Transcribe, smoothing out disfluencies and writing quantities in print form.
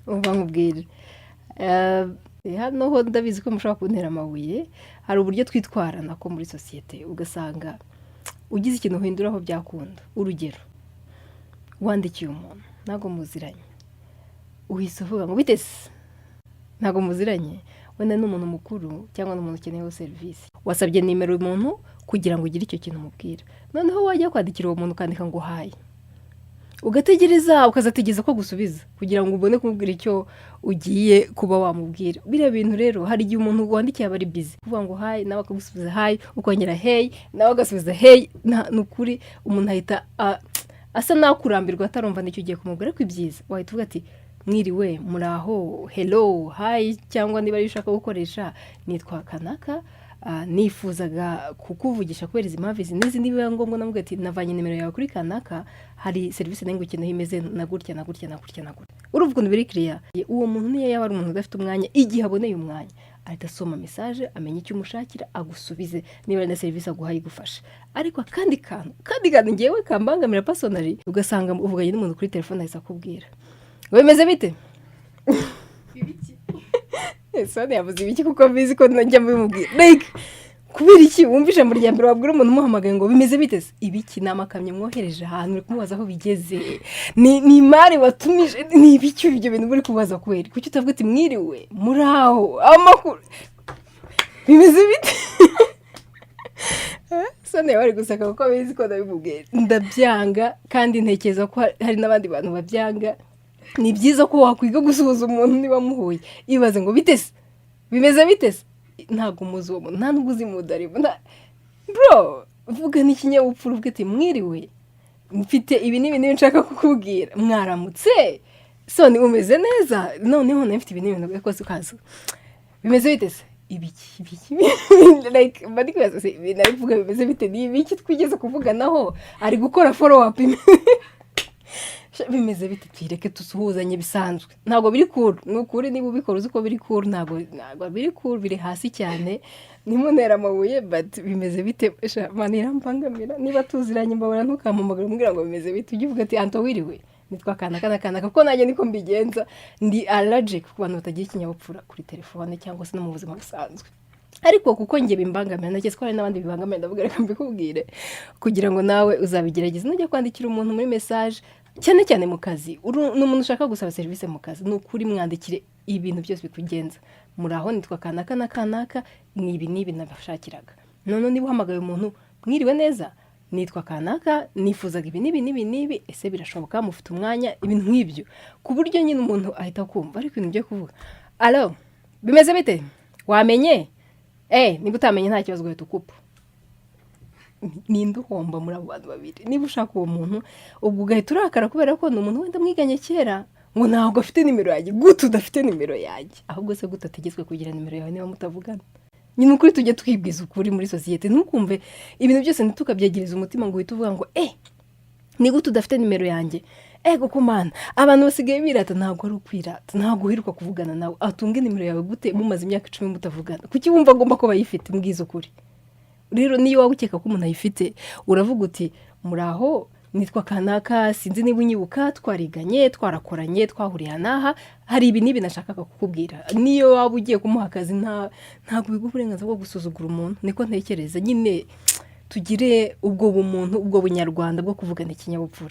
Umva nkubwire. Hano ho ndabizi ko mushobora kuntera amabuye. Hari uburyo twitwarana ko muri sosiyete, ugasanga ugize ikintu uhinduraho byakunda. Urugero, wandikiye umuntu, ntabwo muziranye, uhise uvuga ngo "Bite se?" Ntabwo muziranye, wenda ni umuntu mukuru cyangwa ni umuntu ukeneyeho serivisi. Wasabye nimero umuntu kugira ngo ugire icyo kintu umubwira. Noneho wajya kwandikira uwo muntu, ukandika ngo "Hi", ugategereza, ukazategereza ko gusubiza kugira ngo ubone kumubwira icyo ugiye kuba wamubwira. Biriya bintu rero, hari igihe umuntu wandikiye aba ari busy. Kuvuga ngo "Hi", nawe akagusubiza "Hi", ukongera "Hey", nawe agasubiza "Hey", ni ukuri umuntu ahita asa n'akurambirwa atarumva n'icyo ugiye kumubwira. Ariko ibyiza, wahita uvuga ati "Mwiriwe, muraho, hello, hi", cyangwa niba ari ushaka gukoresha "Nitwa kanaka, nifuzaga kukuvugisha kubera izi mpamvu izi n'izi." Niba ngombwa namubwira ati "Navanye nimero yawe kuri kanaka, hari serivisi nayo ngukeneye imeze na gutya na gutya na gutya na gutya." Urumva ukuntu biri kiriya? Uwo muntu niyo yaba ari umuntu udafite umwanya, igihe aboneye umwanya ahita asoma message, amenya icyo umushakira, agusubize, niba ari na serivisi aguhaye igufashe. Ariko akandi kantu ngewe kambangamira personally, ugasanga uvuganye n'umuntu kuri telefone, ahise akubwira ngo "Bimeze bite?" Ibiki? Soni yavuze ibiki, kuko mbizi ko najya mbimubwira. Like, kubera iki wumva ijambo rya mbere wabwira umuntu umuhamagaye ngo "Bimeze bite se?" Ibiki? Ni amakamyo mwohereje ahantu uri kumubaza aho bigeze? Ni imari watumije? Ni ibiki ibyo bintu uri kubaza? Kubera kuki utavuga uti "Mwiriwe, muraho, amakuru, bimeze bite?" Soni bari guseka kuko bizi ko ndabimubwira. Ndabyanga, kandi ntekereza ko hari n'abandi bantu babyanga. Ni byiza ko wakwiga gusuhuza umuntu niba muhuye. Ibaze ngo "Bite se, bimeze bite se?" Ntabwo umuzi uwo muntu, nta nubwo uzi mudarimo. Bro, vuga n'ikinyabupfura, uvuge ati "Mwiriwe, mfite ibi n'ibi n'ibi nshaka kukubwira", "Mwaramutse Soni, umeze neza? Noneho nawe mfite ibi n'ibi." Rwose ukaza "Bimeze bite se?" Ibiki? Ibiki? Like, mba ndi kwibaza se, ibintu ari kuvuga "Bimeze bite" ni ibiki twigeze kuvuganaho ari gukora follow up? "Bimeze bite?" Tuyireke, dusuhuzanye bisanzwe. Ntabwo biri cool, ni ukuri. Niba ubikora uzi ko biri cool, ntabwo biri cool, biri hasi cyane. Ntimuntere amabuye, but "Bimeze bite?" Sha, man, irambangamira. Niba tuziranye, mbabara ntukampamagare umbwira ngo "Bimeze bite?" Ujye uvuga ati "Anto, wiriwe, nitwa kanaka na kanaka", kuko nanjye niko mbigenza. Ndi allergic ku bantu batagira ikinyabupfura kuri telefone cyangwa se no mu buzima busanzwe. Ariko kuko njye bimbangamira, ntekereza ko hari n'abandi bibangamira, ndavuga reka mbikubwire kugira ngo nawe uzabigerageze. Nujya kwandikira umuntu muri message, cyane cyane mu kazi, ni umuntu ushaka gusaba serivisi mu kazi, ni ukuri mwandikire ibintu byose bikugenza: "Muri aho, nitwa kanaka na kanaka, ni ibi n'ibi nabashakiraga." None niba uhamagaye umuntu, "Mwiriwe neza, nitwa kanaka, nifuzaga ibi n'ibi n'ibi n'ibi, ese birashoboka? Mufite umwanya?" Ibintu nk'ibyo, ku buryo nyine umuntu ahita akumva. Ariko ibintu byo kuvuga "Allo, bimeze bite, wamenye?" Niba utamenye nta kibazo, ugahita ukupa. Ninde uhomba muri abo bantu babiri? Niba ushaka uwo muntu, ubwo ugahita urakara kubera ko ni umuntu wenda mwiganye kera, ngo ntabwo afite nimero yanjye. Gute udafite nimero yanjye? Ahubwo se gute ategetswe kugira nimero yawe niba mutavugana nyine? Ukuri, tujye twibwiza ukuri muri sosiyete. Ntukumve ibintu byose, ntitukabyegereza umutima ngo uhite uvuga ngo "Ni gute udafite nimero yanjye?" Ego kumana, abantu basigaye birata. Ntabwo ari ukwirata. Ntabwo uheruka kuvugana nawe, atunge nimero yawe gute mumaze imyaka 10 mutavugana? Kuki wumva agomba kuba ayifite? Mbwiza ukuri. Rero niyo waba ukeka ko umuntu ayifite, uravuga uti "Muraho, nitwa kanaka, sinzi niba unyibuka, twariganye, twarakoranye, twahuriye n'aha, hari ibi n'ibi nashakaga kukubwira." Niyo waba ugiye kumuha akazi, ntabwo biguha uburenganzira bwo gusuzugura umuntu. Niko ntekereza nyine. Tugire ubwo bumuntu, ubwo bunyarwanda bwo kuvugana ikinyabupfura.